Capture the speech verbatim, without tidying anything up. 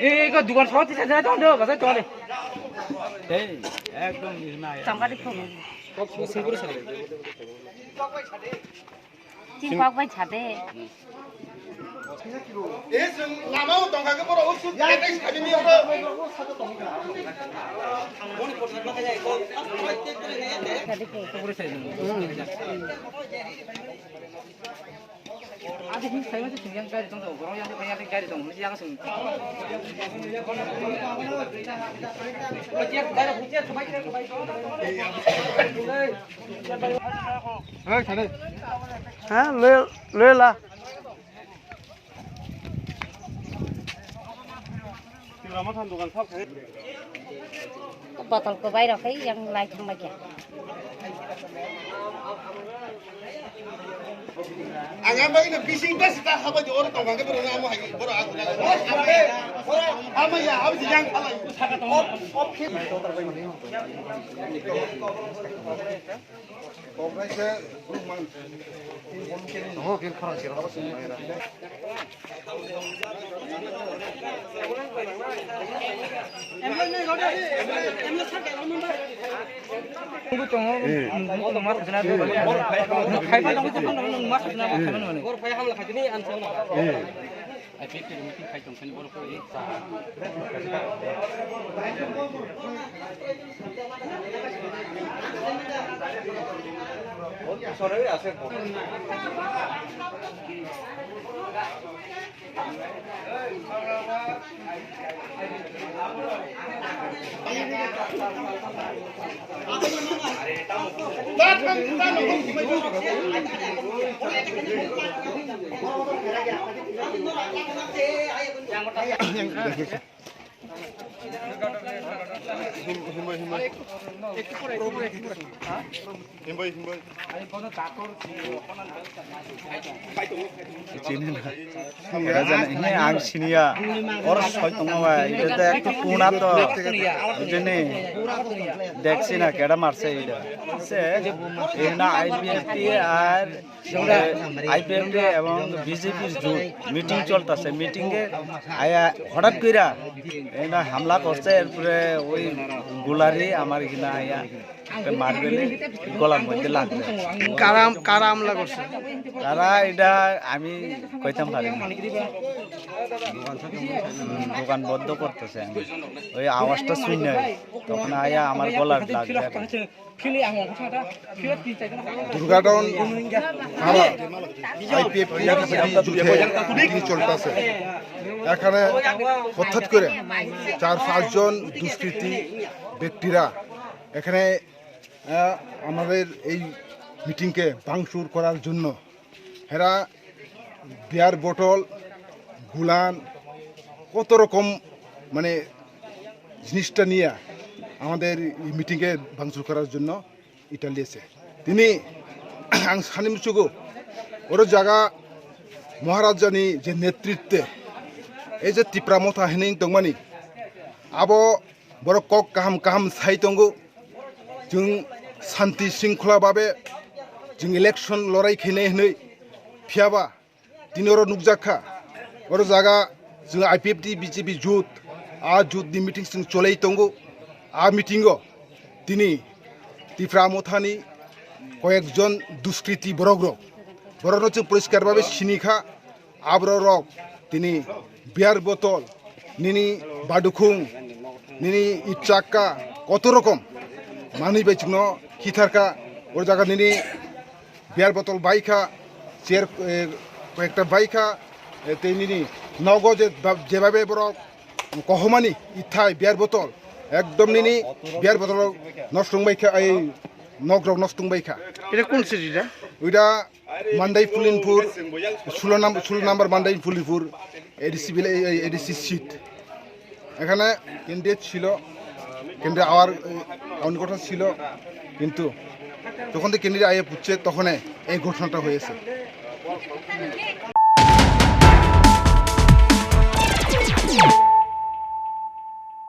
Ei, ei, dukan sawat tisa jana tong do, gasa tong de. Ei, ekdom nirna ya. Tangka de khum. Kok sing sing pura sa. Chin kok bai chade. Ei, sing lama o tongka ke pura usu, ya, kete sadi ni oro. Chade ke. Pura sa. Adi hin sai mati sing yang gari tong tong, borok yang yang gari tong, yang sing. Ha, le, le la. Botol kwbai rok khe yang lai thang bai khe. Ang ang bagwi no bising besi ta haba di oro tong khe boro amo hai boro aku na. Ama ya, ama di yang khalai. Chini na. Kera jani, hini ang siniya. Or soi tongo bai. Ita te ektu kuna to. Jini. Deksi na kera marse ida. Se. Ina I P F T ar I P F T এবং বিজেপির জোট মিটিং চলতেছে, মিটিং এ আয়া হঠাৎ কইরা এনা হামলা করছে, এরপরে ওই গুলারি আমার এখানে আয়া মারবেলে গলার মধ্যে লাগবে। কারা, কারা হামলা করছে? তারা এটা আমি কইতাম পারি না। হুম, দোকান বন্ধ করতেছে আমি। ওই আওয়াজটা শুনে তখন আয়া আমার গলার লাগবে। দুর্গাটন থানা আইপিএফ টিআরপিসি জুথে মিটিং চলতেছে। এখানে হঠাৎ করে চার পাঁচজন দুষ্কৃতী ব্যক্তিরা এখানে, আহ, আমাদের এই মিটিংকে ভাঙচুর করার জন্য এরা বিয়ার বোতল, গুলান, কত রকম মানে জিনিসটা নিয়ে আমাদের এই মিটিংকে ভাঙচুর করার জন্য ইটালিয়েছে। Tini ang sani muchugo oro jaga Maharajani je netritwe ei je Tipra Motha hinwi tongmani abo borok kok kaham kaham sai tongo. Chwng santi sringkhola babe chwng election lorai khainai hinwi, phiyaba tini oro nukjak kha, oro jaga chwng I P F T B J P jut, a jut ni meeting chwng cholai tongo. A meeting o tini Tipra Mothani koyekjon duskriti borok rok, borok no chwng poriskar babe sini kha. Aborok rok tini beer bottle, nini badukhung, nini ichakka, koto rokom manwi bai chwngno khitharkha. O jaga nini beer bottle baikha, chair, eh, koyekta baikha, eh, tei nini nogo je ba-, jebabe borok kohomani ithai beer bottle, ekdom nini beer bottle nosto wngbaikha, ei nok rok nosto wngbaikha. Eta kun city da? Oita Mandai Pulinpur, ষোলো number, ষোলো number Mandai Pulinpur, A D C village, A D C seat। এখানে ক্যান্ডিডেট ছিল, candidate hour, আহ, আউনি কথা ছিল, কিন্তু যখন থেকে ক্যান্ডিডেট আইয়ে পুচ্ছে, তখনই এই ঘটনাটা হয়েছে।